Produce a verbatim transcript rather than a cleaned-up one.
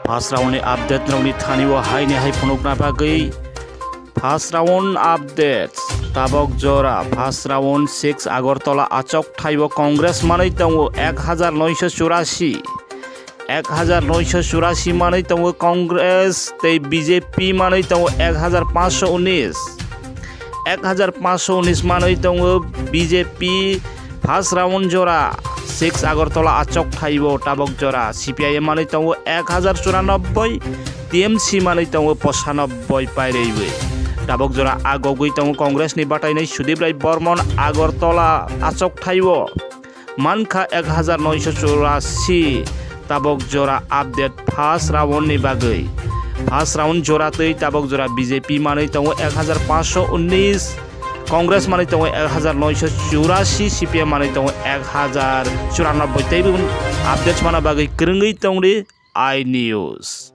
First round ni update rokni thani o haini hai phunukna bagwi. First round update. Tabok jora first round six Agartala achok thaio Congress manwi tongo ek hajar noisho churashi. Ek hajar noisho churashi manwi tongo Congress tei B J P manwi tongo ek hajar pansho unis. Ek hajar pansho unis manwi tongo B J P first round jora six Agartala achok thaio tabok jora C P I M manwi tongo ek hajar churanobboi, T M C manwi tongo pochanobboi pairaiwi. Tabok jora agogwi tongo Congress ni batainai Sudip Rai Bormon Agartala achok thaio. Mankha ek hajar noisho churashi tabok jora update first round ni bagwi. First round jora twi tabok jora B J P manwi tongo ek hajar pansho unis, Congress manwi tongo ek hajar noisho churashi, C P M manwi tongo ek hajar churanobboi. Tei bini updates mana bagwi kwrwngwi tongdi I News.